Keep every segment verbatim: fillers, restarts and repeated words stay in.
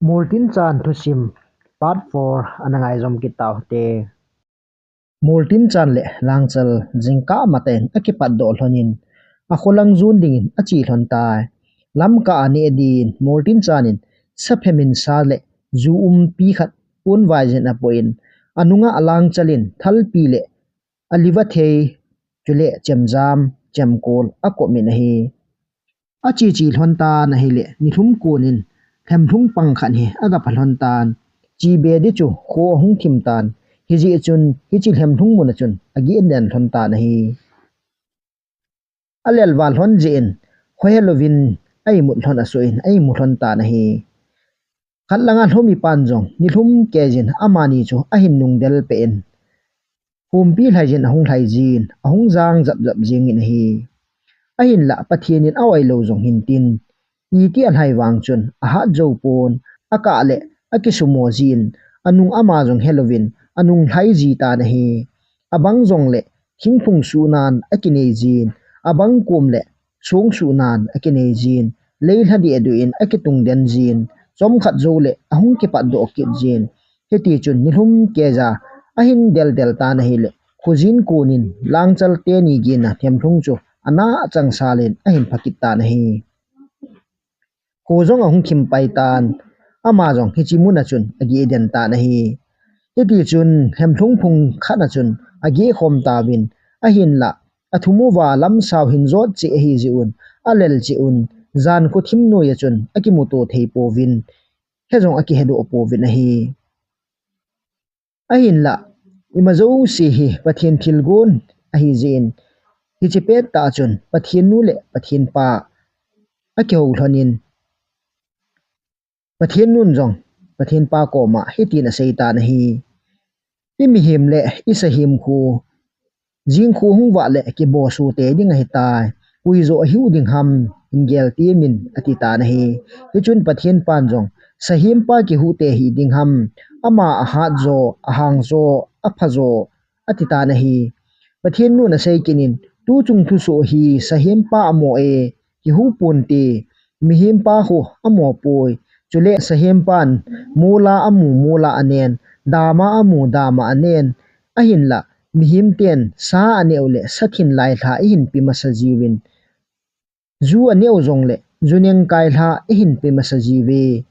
Moltinchan thusim part four ana ngaijom kit tau hite. Moltinchan le Langchal jingkah matah in akipatdoh lhonin, akholang jon dingin ache lhon tai. Lamkah a neh din Moltinchan in saphe minsa le ju umpi khat ponvai jin apoh in, anunga Langchal in thalpi le aliva thei, chule chemjam, chemkol akop in ahi. Ache che lhon tan ahile, nilhum konin lhemlhung pang khat hi agapha lhon tan. Che be di chu kho ahung thim tan. Hijeh chun hiche lhemlhung mun a chun ageh den lhon tan ahi. Alelval lhon jeh in, khohe louvin a imut lhon asoh in, a imu lhon tan ahi. Khat langa Lhomipan jong nilhum keiyin amani chu ahin nungdel peh in, humpi lhaiyin ahung lhai jin, ahung jang japjap jingin ahi. Ahinlah Pathen in a-oi lou jong hintin, iti alhai vang chun ahat jou pon, akah le akisumo jin, anung ama jong helouvin anung lhai ji tan ahi. Abang jongle thingphung suhnan akinei jin, abang kom le song suhnan akinei jin, lei lhadeh duh in akitung den jin, chomkhat jou le ahung kipatdoh kit jin. Hiti chun nilhum keiya ahin deldel tan ahile, khojin konin Langchal teni gin a lhemlhung chu ana chang salin ahin pha kit tan ahi. Kho jong ahung thim pai tan, ama jong hiche mun a chun ageh den tan ahi. Hiti chun lhemlhung phung khat a chun ageh khom tauvin, ahinlah athum uva lamsao hin jot cheh ahi jeh un, alel cheh un, jan khothim noi a chun akimuto thei pouvin, he jong akihedoh pouvin ahi. Ahinlah, ima jouse hi Pathen thilgon ahi jeh in, hiche pettah chun Pathen nu le Pathen pa akihou lhonin, Pathen nun jong Pathen pa koma hitin asei tan ahi. I mihem le i sahem khu, jing khu hung vah le kiboh soh tei ding ahitai. Koi joh ahuh ding ham, hin gel temin, ati tan ahi. Hichun Pathen pan jong, sahem pa kihuh tei hiding ham, ama ahat jo, ahang jo, apha jo, ati tan ahi. Pathen nun asei kit in, tuchung thusoh hi sahem pa amo e, kihuh ponte, mihem pa khu amo poi. Chule sahem pan mola amu mola anen, dama amu dama anen, ahinlah mihem ten sa aneh u le sa thin lai lha eihin pe masa jiuvin, ju aneh u jongle ju neng kai lha eihin pe masa jiuve.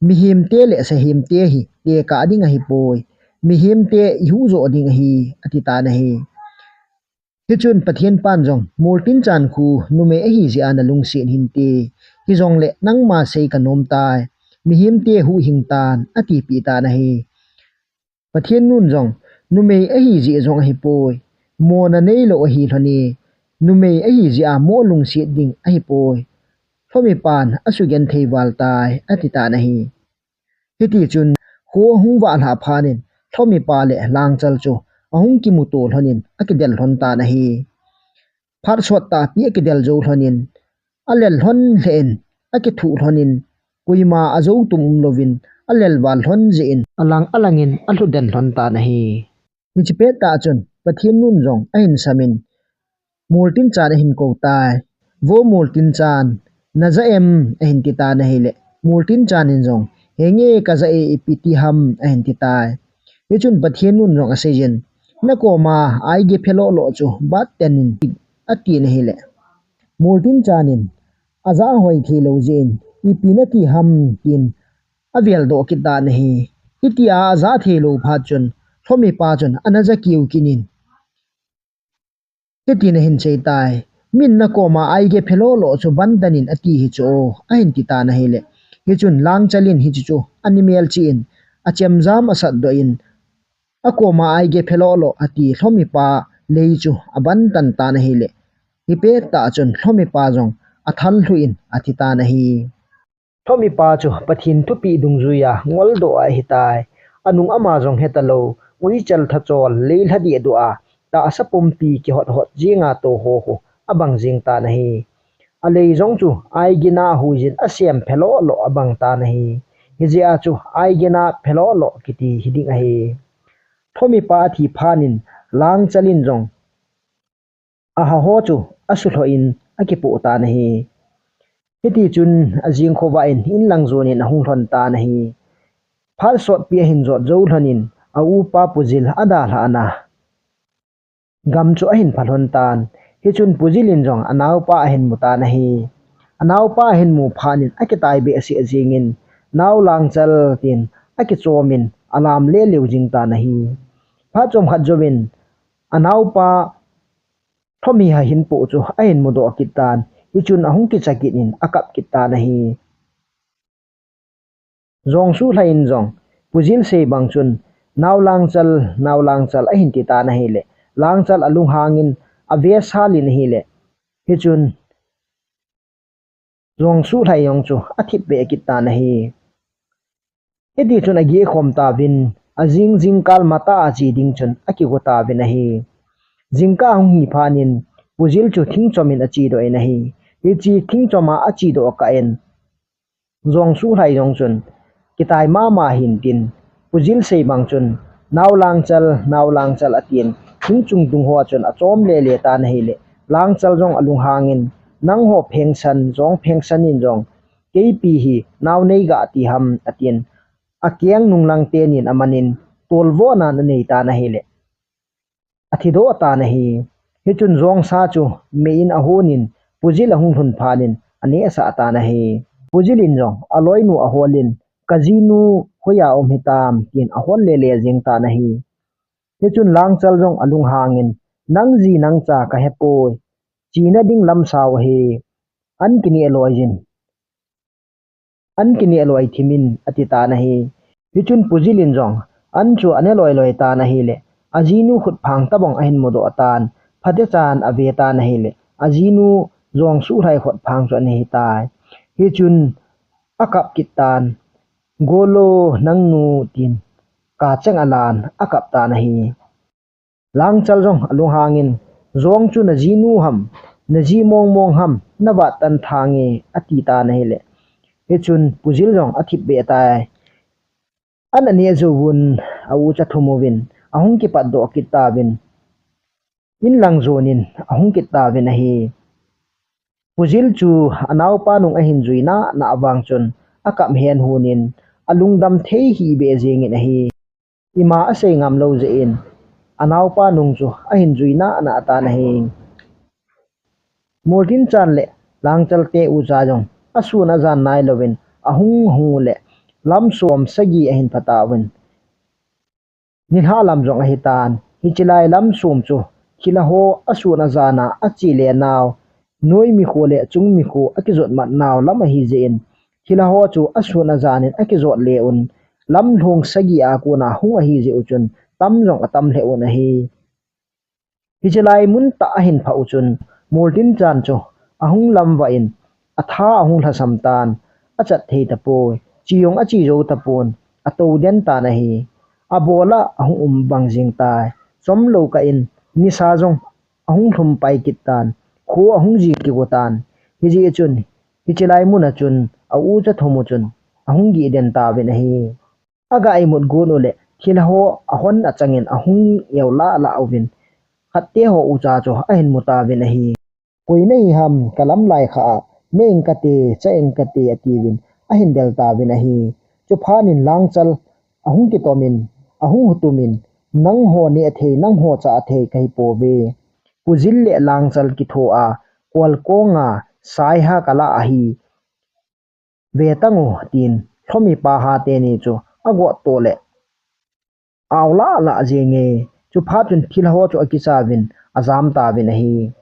Mihem te le sahem te hi tekah ding ahipoi. Mihem te ihuh joh ding ahi, ati tan ahi. Hichun Pathen pan jong, Moltinchan khu numei ahi jeh a nalungset hinte. Hijongle nangma sei kanom tai. Mihem te huhhing tan, atipeh tan ahi. Pathen nun jong, numei ahi jeh jong ahipoi. Mona neilou ahi lhon e. Numei ahi jeh a mo lungset ding ahipoi. Lhomipan asugenthei val tai, ati tan ahi. Hiti chun, kho ahung vah lhah phat in, Lhomipa le Langchal chu ahung kimuto lhonin, akidel lhon tan ahi. Phat sot tahpi akidel jou lhonin, alel lhon lheh in, akithuh lhonin, koima ajou tum umlouvin, alel val lhon jeh in, alang alangin alhu den lhon tan ahi. Hiche pettah chun Pathen nun jong ahin samin, Moltinchan ahin kou tai. Vo Moltinchan, naja em? Ahin ti tan ahile, Moltinchan in jong, henge kaja e, ipi ti ham, ahin ti tai. Hichun Pathen nun jong aseijin, nakoma aige pheloh loh chu bat ten in, atin ahile, Moltinchan in, aja hoi theilou jeh in, ipi nati ham, tin avel doh kit tan ahi. Hitia aja theilou phat chun, Lhomipa chun ana ja kiu kit in, hitin ahin sei tai. Min nakoma aige pheloh loh chu ban tan in ati hi chu, ahin ti tan ahile. Hichun Langchal in hiche chu ani melchih in, achemjam asatdoh in, akoma aige pheloh loh ati Lhomipa lei chu aban tan tan ahile. Hipettah chun Lhomipa jong athal lhu in athi tan ahi. Lhomipa chu Pathen thupeh dungjuia ngoldoh ahitai. Anung ama jong hetalou, uichal thachol, lei lhadeh duh a, tahsa pumpi kihot hot jinga tou ho khu abang jing tan ahi. Alei jong chu aigin a huijin asem pheloh loh abang tan ahi. Hijeh a chu aigin a pheloh loh kiti hiding ahi. Lhomipa athi phat in Langchal in jong aha ho chu asulhoh in akipoh tan ahi. Hiti chun ajing khovah in inlang jon in ahung lhon tan ahi. Phat sotpi ahin jot jou lhon in a upa Pu Jil adalhah na gam chu ahin pha lhon tan. Hichun Pu Jil in jong anaopa ahin mu tan ahi. Anaopa ahin mu phat in akitai behseh jing in, "Nao Langchal," tin akichom in alam leleu jing tan ahi. Phat chomkhat jouvin anaopa Lhomiha hinpo chu ahin mudoh kit tan. Hichun ahung kicha kit in akap kit tan ahi. Jong Suhlhai in jong Pu Jil sei bang chun, "Nao Langchal, Nao Langchal," ahin ti tan ahileh, Langchal alunghang in avesal in ahileh, hichun Jong Suhlhai jong chu athip beh kit tan ahi. Hiti chun ageh khom tauvin, ajing jingkal matah a che ding chun akigo tauvin ahi. Jingkah ahung hi phat in Pu Jil chu thingchom in achedoh in ahi. Hiche thingchom a achedoh kah in Jong Suhlhai jong chun kitai mama hin tin, Pu Jil sei bang chun, "Nao Langchal, Nao Langchal," atin, thingchung tung hoa chun achom lele tan ahileh, Langchal jong alunghang in, "Nangho phengsan, Jong phengsan in jong, keipi hi nao nei ga ti ham," atin, akeng nunglang teni in aman in, tolvohna anei tan ahileh, athidoh tan ahi. Hichun Jongsa chu mei in ahon in, Pu Jil ahung lhun phat in anehsah tan ahi. Pu Jil in jong aloinu ahol in, "Kajinu hoiya um hitam," tin ahol lele jeng tan ahi. Hichun Langchal jong alunghang in, "Nang ji nang cha kahepoi. Chena ding lam sao ahi. An kineh loi jin. An kineh loi thim in," ati tan ahi. Hichun Pu Jil in jong an chu ane loi loi tan ahileh, ajinu khutphang tabang ahin mudoh tan, phatechan ave tan ahileh, ajinu Jong Suhlhai khutphang chu ane hitai. Hichun akap kit tan, "Golo nangnu," tin kacheng alan akap tan ahi. Langchal jong alunghang in, "Jong chu najinu ham, naji mong mong ham, navat tan thange," ati tan ahileh, hichun Pu Jil jong athip beh tai. An aneh jou vun, a ucha thum uvin ahung kipatdoh kit tauvin, inlang jon in ahung kit tauvin ahi. Pu Jil chu anaopa nung ahin jui nana vang chun akap hen hon in alungdam thei hih beh jeng in ahi. Ima asei ngam lou jeh in, anaopa nung chu ahin jui nana atan ahi. Moltinchan le Langchal te ucha jong asun ajan nailouvin ahung hung uleh, lam som sagi ahin pha tauvin, nilhah lam jong ahitan. Hiche lai lam som chu thilha ho asun ajan a ache le nau, noimi kho le chungmi kho akijot mat nau lam ahi jeh in, thilha ho chu asun ajan in akijot le un, lam lhong sagi a kona hung ahi jeh u chun tam jong atam lheh un ahi. Hiche lai mun tah ahin phah u chun, Moltinchan chu ahung lamvah in, atha ahung lhasam tan, achat thei tapoi, che jong ache jou tapon, atou den tan ahi. Abol a ahung um bang jeng tai. Chomlou kah in nisa jong ahung lhum pai kit tan, kho ahung ji kigo tan. Hijeh chun, hiche lai mun a chun a ucha thum u chun ahung gih den tauvin ahi. Aga imut gon uleh, thilha ho ahon achang in ahung eu lah lah uvin, khatte ho ucha chu ahin mu tauvin ahi. "Koi nahi ham, kalam lai kha a, neh ing kate, chah ing kate," atiuvin ahin del tauvin ahi. Chuphat in Langchal ahung kitom in, ahung hutum in, "Nangho neh thei, nangho chah thei kahi pouve. Pu Jil le Langchal kitho a, kolkong a, saiha kalah ahi. Ve tang u," tin Lhomipa ha teni chu agot to le, au lah lah jenge. Chuphat chun thilha ho chu akicha uvin ajam tauvin ahi.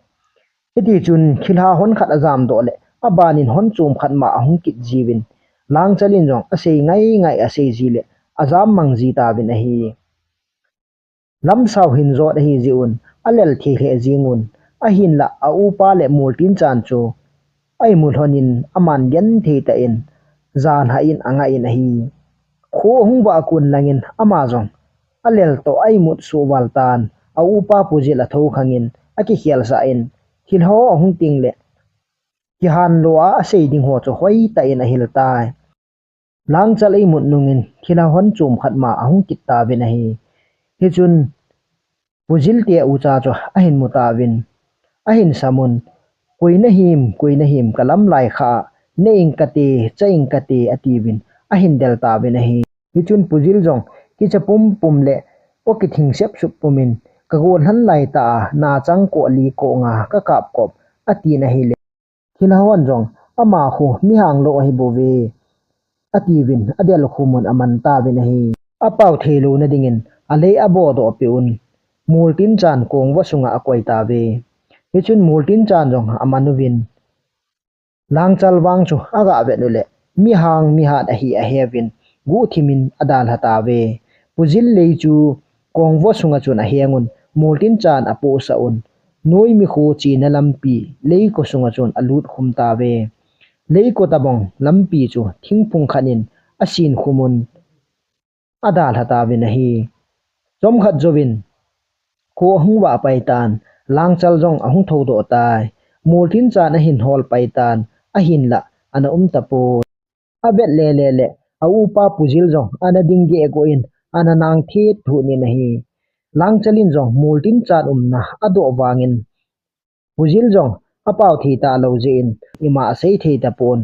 Hiti chun thilha hon khat ajam doh le, aban in hon chom khat ma ahung kit jiuvin, Langchal in jong asei ngai ngai asei ji le, ajam mang ji tauvin ahi. Lam sao hin jot ahi jeh un, alel thei lheh jeng un, ahinlah a upa le Moltinchan chu a imu lhon in aman genthei tah in, jan hah in angah in ahi. Kho ahung vah a kon lang in ama jong alel toh a imut suh val tan, a upa Pu Jil atho khang in akikhel sah in, thilha ho ahung ting le, kihan lou a asei ding ho chu hoitah in ahil tai. Langchal a imut nung in thilha hon chom khat ma ahung kit tauvin ahi. Hichun Pu Jil te ucha chu ahin mu tauvin, ahin sam un, "Koi nahim, koi nahim, kalam lai kha a, "Ne ing kate, cha ing kate," atiuvin, ahin del tauvin ahi. Hichun Pu Zil jong, "Kicha pumpum le o kithing sep sup pumin, ka gol lhan lai ta a, na chang ko li ko nga ka kap kop," atin ahile, thilha hon jong, "Ama khu mihang lou ahi bouve," atiuvin, adel khumun aman tauvin ahi. Apao thei louna dingin, alei abodoh peh un, Moltinchan kongvo sunga akoi tauve. Hichun Moltinchan jong aman uvin, Langchal vang chu aga vet uleh, mihang mihat ahi aheuvin, guhthimin adalha tauve. Pu Zil lei chu kongvo sunga chun ahengun, Moltinchan apohsah un, noimi kho chena lampi leiko sunga chun alut khum tauve. Leiko tabang lampi chu thingphung khat in asin khumun, adalha tauvin ahi. Chomkhat jouvin kho ahung vah pai tan, Langchal jong ahung thoudoh tai. Moltinchan ahin hol pai tan, ahinlah ana um tapon. Avet lele le, aupa Pu Zil jong ana ding gehgoh in, ana nang thet thut in ahi. Langchal in jong Moltinchan umna adoh vangin, Pu Zil jong apao thei talou jeh in, ima asei thei tapon.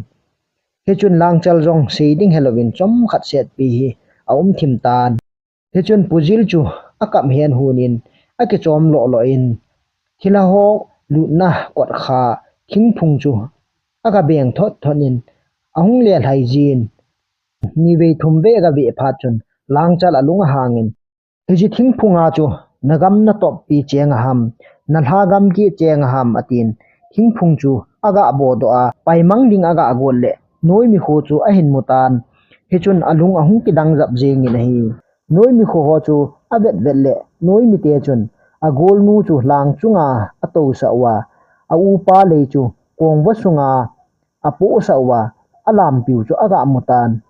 Hichun Langchal jong sei ding helouvin chomkhat setpi hi aum thim tan. Hichun Pu Zil chu akap hen hunin, akichom loh loh in, thilha ho lutna kotkha thingphung chu aga beng thot thot in, ahung lelhai jin. Nivei thumvei aga veh phat chun, Langchal alung ahangin, "Hiche thingphunga chu nagam natoppi cheng aham, nalha gam keh cheng aham," atin, thingphung chu aga bodoh a, paimang ding aga got le, noimi kho chu ahin mu tan. Hichun alung ahung kidang jap jengin ahi. Noimi kho ho chu avet vet le, noimite chun agolnu chu lang chunga atousah uva, aupa lei chu kongvo sunga apohsah uva, alampiu chu aga mu tan.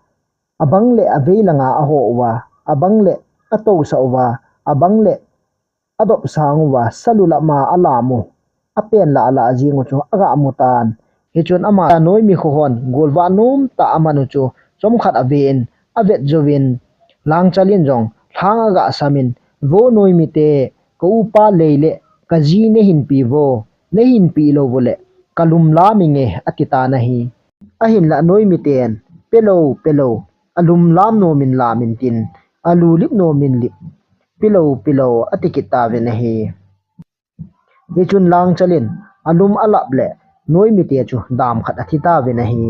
Abang le avei langa aho uva, abang le atousah uva, abang le adopsang uva, salu lama alam u, apen la ala jing u chu aga mu tan. Hichun ama noimi kho hon golvah nomtah aman u chu chomkhat aven, avet jouvin, Langchal in jong lhang aga samin, "Vo noimite, ka upa lei le ka ji neihin pi vo, neihin pi lou vo le ka lum lam inge," ati tan ahi. Ahinlah noimiten, "Pelou, pelou, alum lam nomin lamin tin, alu lip nomin lip, pelou, pelou," ati kit tauvin ahi. Hichun Langchal in alum alap le noimite chu dam khat athi tauvin ahi.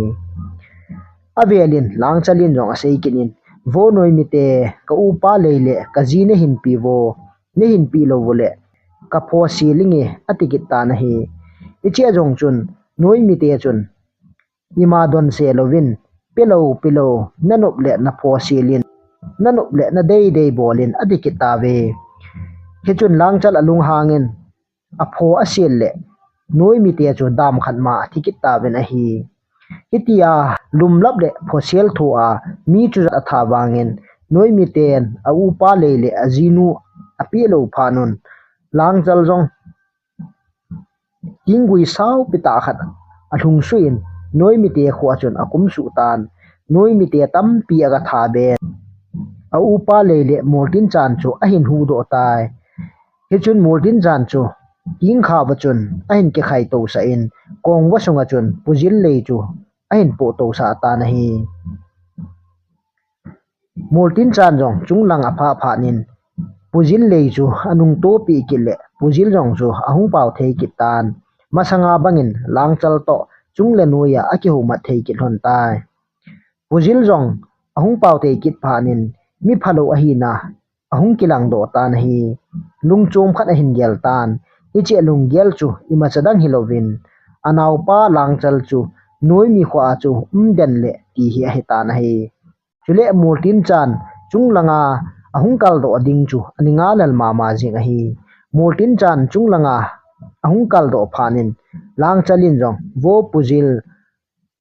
Avel in Langchal in jong asei kit in, "Vo noimite, ka upa lei le ka ji neihin pi vo, neihin pi lou vo le ka pho sil inge," ati kit tan ahi. Hichea jong chun noimite chun ima donse louvin, "Pelou, pelou, nanop le napho sil in, nanop le nadei dei bol in," ati kit tauve. Hichun Langchal alung hangin, apho asil le noimite chu dam khat ma athi kit tauvin ahi. Hitia lumlap le pho sil thua mi chu jat atha vangin, noimiten aupa lei le ajinu api lou phat un, Langchal jong tinggui saupi tah khat alhung suh in, noimite khoa chun akum suh tan. Noimite tampi aga tha ben, aupa lei le Moltinchan chu ahin huhdoh tai. Hichun Moltinchan chu tingkha va chun ahin kikhai tousah in, kongva sunga chun Pu Zil lei chu ahin poh tousah tan ahi. Moltinchan jong chunglang aphah phat in, Pu Zil lei chu anung topi kit le, Pu Zil jong chu ahung pao thei kit tan. Masanga bangin Langchal toh chung le noiya akihoumat thei kit lhon tai. Pu Zil jong ahung pao thei kit phat in, mi phalou ahina ahung kilang doh tan ahi. Lungchom khat ahin gel tan. Hiche lunggel chu imacha dang hilouvin, anaopa Langchal chu noimi khoa chu umden le ti hi ahi tan ahi. Chule Moltinchan chunglanga ahung kaldoh ding chu aninga lel mama jing ahi. Moltinchan chunglanga ahung kaldoh phat in, Langchal in jong, "Vo Pu Zil,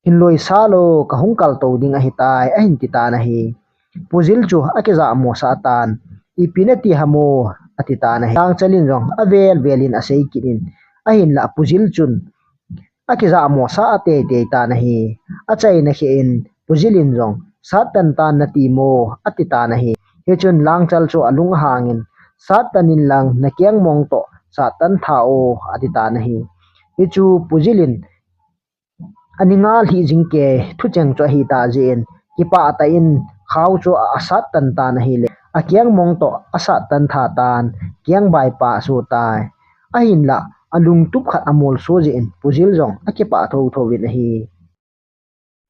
hin loisa lo, kahung kaltou ding ahitai," ahin ti tan ahi. Pu Zil chu akijahmo sah tan. "Ipi nati ham o?" ati tan ahi. Langchal in jong avel vel in asei kit in, ahinlah Pu Zil chun akijahmo sah a teitei tan ahi. Achaina kheh in Pu Zil in jong, "Satan tan nati mo?" ati tan ahi. Hichun Langchal chu alung ahangin, "Satan in lang nakeng mong toh Satan tha o," ati tan ahi. Hichu Pu Zil in Aninga lhih jing kei thucheng chu ahi tah jeh in, kipah tah in khao chu a, asat tan tan ahile, akeng mong toh asat tan tha tan, keng bai pa aso tai. Ahinlah, alungtup khat amolso jeh in, Pu Jil jong akipah thotho in ahi.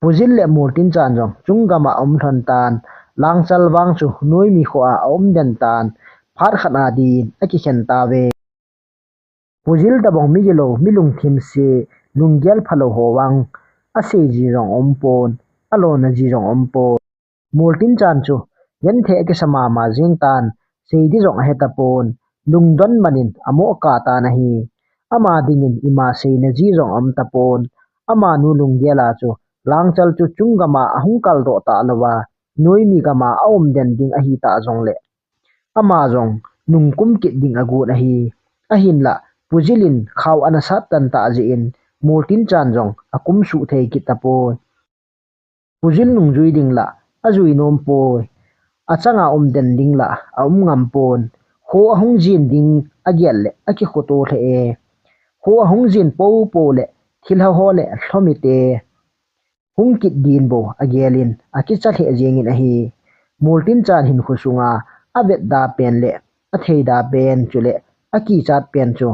Pu Jil le Moltinchan jong chung gam a aum lhon tan, Langchal vang chu noimi kho a aum den tan, phat khat a din akikhen tave. Pu Jil tabang migilou, mi lungthim se, lunggel phalou ho vang, asei ji jong aumpon, alona ji jong aumpon. Moltinchan chu, genthei akisa mama jeng tan, sei di jong ahe tapon, lungdon man in amo kah tan ahi. Ama dingin ima seina ji jong aum tapon, amanu lunggel a chu, Langchal chu chung gam a ahung kaldoh talouva, noimi gam a aum den ding ahi tah jongle, ama jong nungkum kit ding agot ahi. Ahinlah, Pu Jil in khao ana sat tan tah jeh in, Moltinchan jong akum suh thei kit tapoi. Pu Jil nungjui ding lah ajui nom poi. Achanga um den ding lah aum ngam pon. Kho ahung jin ding agel le akikhoto lheh e. Kho ahung jin popo le thilha ho le lhomi te hung kit din bou agel in akicha lheh jeng in ahi. Moltinchan hinkho sunga avet da pen le athei da pen chule akichat pen chu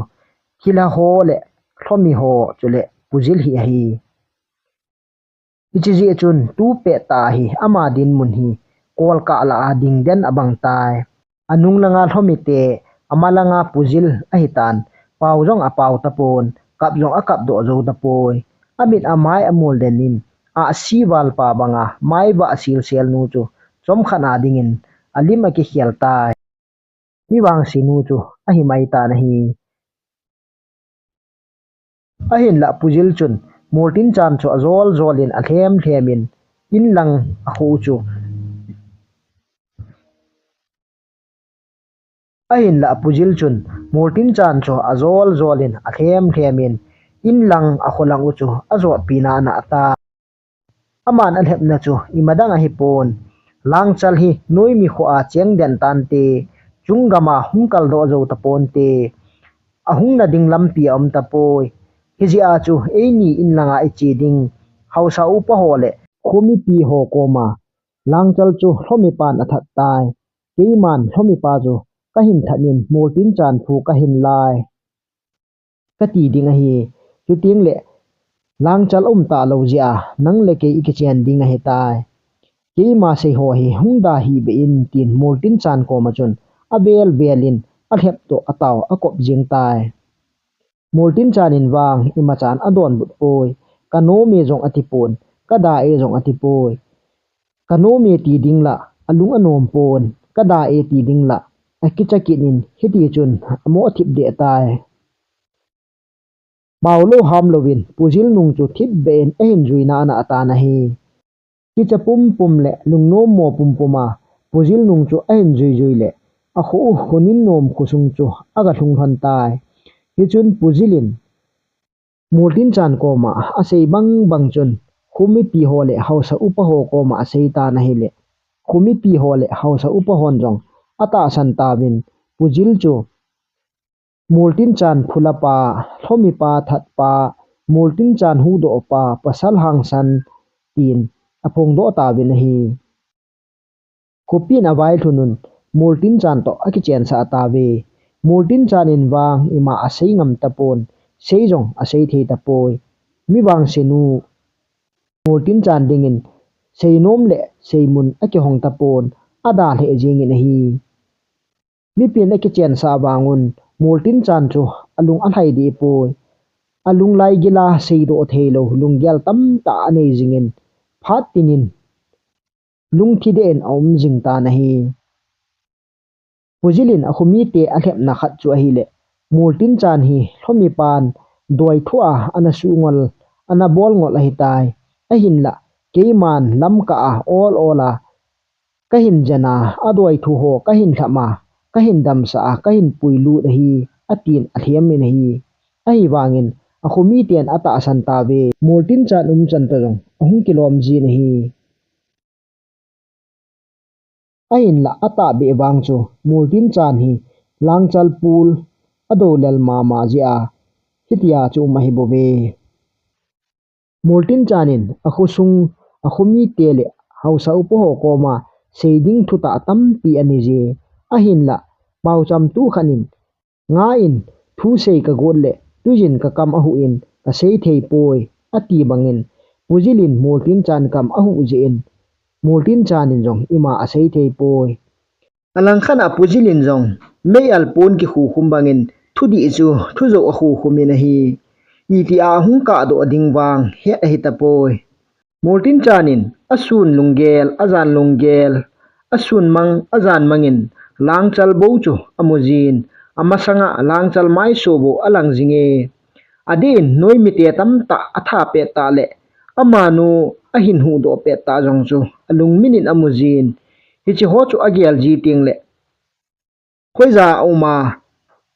thilha ho le lhomi ho chule Pu Jil hi ahi. Hiche jeh chun tu pet tah hi ama dinmun hi kolkah lah a ding den abang tai. Anung langa lhomi te, ama langa Pu Jil ahi tan, pao jong apao tapon, kap jong akap doh jou tapoi. Amit amai amol den in, ahsi val pa banga mai vah silsel nu chu chomkhat a dingin alim akikhel tai. Mi vangse nu chu ahi mai tan ahi. Ahinlah Pu Jil chun Moltinchan chu ajol jol in alhem lhem in inlang akho chu. Ahinlah Pu Jil chun Moltinchan chu ajol jol in alhem lhem in inlang akho lang u chu ajotpi na ana ata. Aman alhepna chu imadang ahipon. Langchal hi noimi kho a cheng den tante, chung gam a hung kaldoh jou taponte, ahung na ding lampi aum tapoi. Hijeh a chu eini inlanga iche ding haosa upa ho le khomipi ho koma Langchal chu lhomi pan athat tai. Keiman lhomi pa chu kahin that in Moltinchan phu kahin lai kati ding ahi. Chuteng le Langchal um talou jeh a nang le kei ikichen ding ahitai. Keima sei ho hi hung da hih beh in, tin Moltinchan koma chun avel vel in alhep toh atao akop jeng tai. Moltinchan in vang imachan adonbut poi. Kanom e jong atipon, kada e jong atipoi. Kanom e ti ding lah alung anom pon, kada e ti ding lah akicha kit in, hiti chun amo athip deh tai. Paolou hamlou in Pu Jil nung chu thip beh in ahin juina ana atan ahi. Kicha pumpum le lungnom mo pumpum a Pu Jil nung chu ahin jui jui le akho u hunin nom khosung chu aga lhung lhon tai. Hichun Pu Jil in Moltinchan koma asei bang bang chun khomipi ho le haosa upa ho koma asei tan ahile, khomipi ho le haosa upa hon jong atahsan tauvin, Pu Jil chu Moltinchan phula pa, lhomi pa, that pa, Moltinchan huhdoh pa, pasal hangsan, tin aphongdoh tauvin ahi. Khopin avai lhun un, Moltinchan toh akichensah tauve. Moltinchan in vang ima asei ngam tapon, sei jong asei thei tapoi. Mi vangse nu, Moltinchan dingin seinom le seimun akihong tapon, ada lheh jengin ahi. Mipin akichensah vang un, Moltinchan chu alung alhai deh poi. Alung laigil a seidoh theilou lunggel tamtah anei jingin, phat tinin lungthim deh in aum jing tan ahi. Pu Jil in akhomite alhepna khat chu ahile, Moltinchan hi lhomi pan doithu a ana suh ngol, ana bol ngol ahitai. Ahinlah, keiman lamkah a ol ol a kahin jen a, adoithu ho kahin lham a, kahin damsah a, kahin puilut ahi, atin alhem in ahi. Ahivangin, akhomiten atahsan tauve, Moltinchan umchan toh jong ahung kilom jin ahi. Ahinlah atahbeh vang chu, Moltinchan hi Langchal pul adou lel mama jeh a, hitia chu um ahibouve. Moltinchan in akhosung, akhomite le haosa upa ho koma seiding thutah tampi anei je. Ahinlah, paocham tu khat in, nga in thusei kagot le tuijin kakam ahuh in kasei thei poi, ati bangin, Pu Jil in Moltinchan kam ahuh jeh in, Moltinchan in jong ima asei thei poi. Alangkhat a Pu Jil in jong mei-al pon kikhukhum bangin thudih chu thujou akhukhumin ahi. Itia ahung kahdoh ding vang het ahitapoi. Moltinchan in asun lunggel, ajan lunggel, asun mang, ajan mangin Langchal bou chu amujin, amasanga Langchal maiso bou alang jinge. Adeh in noimite tamtah atha pettah le amanu ahin huhdoh pettah jong chu alungminin amujin, hiche ho chu agel ji tengle, hoija auma,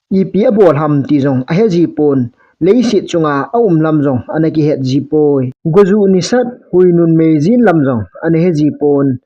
ipi abol ham ti jong ahe jipon, leiset chunga aum lam jong ana kihet jipoi. Gojuh nisat huinun meijin lam jong ana he jipon.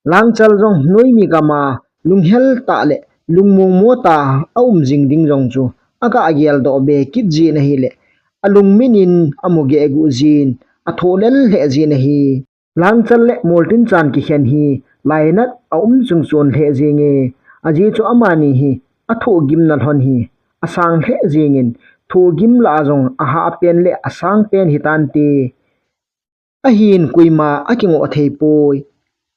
Langchal jong noimi gama lunghel tah le lungmongmo tah a aum jing ding jong chu aga geldoh be kit jin ahile, alungminin amu gehguh jin, athoh lel lheh jin ahi. Langchal le Moltinchan kikhen hi lainat aum chungchon lheh jenge, ajeh chu amani hi athohgimna lhon hi asang lheh jengin, thohgim lah a jong ahahpen le asangpen hitante. Ahin koima akingoh theipoi,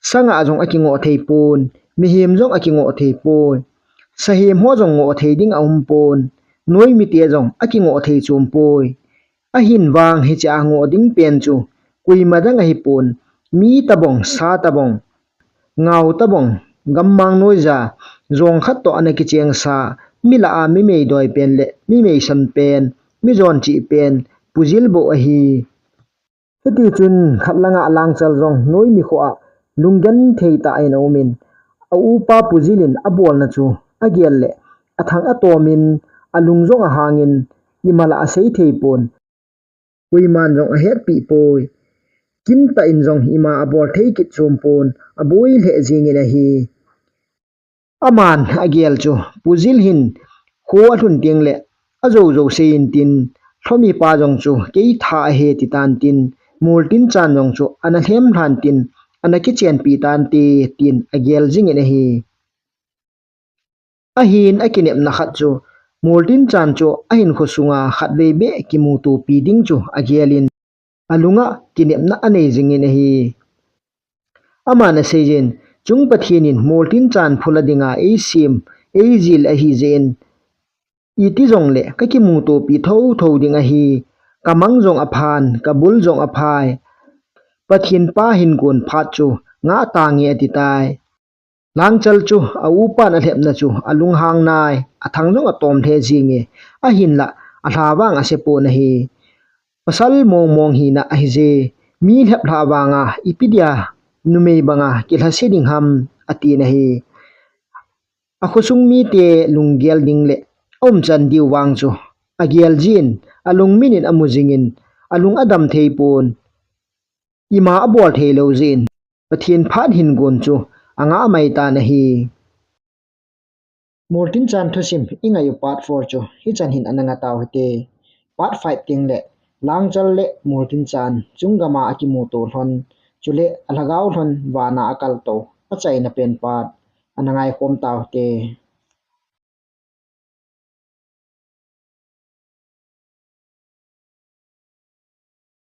sanga jong akingoh theipon, mihem jong akingoh theipoi, sahem ho jong ngoh thei ding aumpon, noimite jong akingoh thei chompoi. Ahin vang hichea ngoh ding pen chu koima dang ahipon, mi tabang, sa tabang, ngao tabang, gammang noija jong khat toh ana kichengsa, mi lah a mi meidoi pen le mi meisan pen, mi jonchih pen, Pu Jil bou ahi. Hitichun khat langa Langchal jong noimi khoa lunggenthei tah in aumin, aupa Pu Jil in abolna chu agel le athang atomin, alung jong ahangin, imalah asei theipon, koiman jong ahetpeh poi. Kintah in jong ima abol thei kit chompon, aboi lheh jengin ahi. Aman agel chu, Pu Jil hin kho alhun tengle ajoujou seiyin tin, lhomipa jong chu kei tha ahi titan tin, Moltinchan jong chu ana lhem lhan tin, ana kichenpi tante tin agel jingin ahi. Ahin akinepna khat chu, Moltinchan chu ahinkho sunga khatvei beh kimutopi ding chu agelin, alunga kinepna anei jingin ahi. Aman aseijin, chung Pathen in Moltinchan phula dinga eisem, eijil ahijeh in, iti jongle kakimutopi thotho ding ahi, kamang jong aphan, kabul jong aphai, Pathen pa hin gon phat chu ngah tange atitai. Langchal chu aupan alhepna chu alunghang nai, athang jong atom lheh jinge, ahinlah alha vang asepon ahi. Pasal mongmong hina ahije, mi lhep lhah vanga ipi dia numei banga kilhase ding ham, atin ahi. Akhosung mite lunggel ding le aumchan diu vang chu agel jin, alungminin amu jingin, alung adam theipon, ima abol theilou jeh in, Pathen phat hin gon chu angah maitan ahi. Moltinchan thusim ingaiu part four chu hichan hin ana ngah tau hite. Part five tengle Langchal le Moltinchan chung gama akimuto lhon, chule alhagao lhon vana akaltou achaina pen part ana ngaikhom tau hite.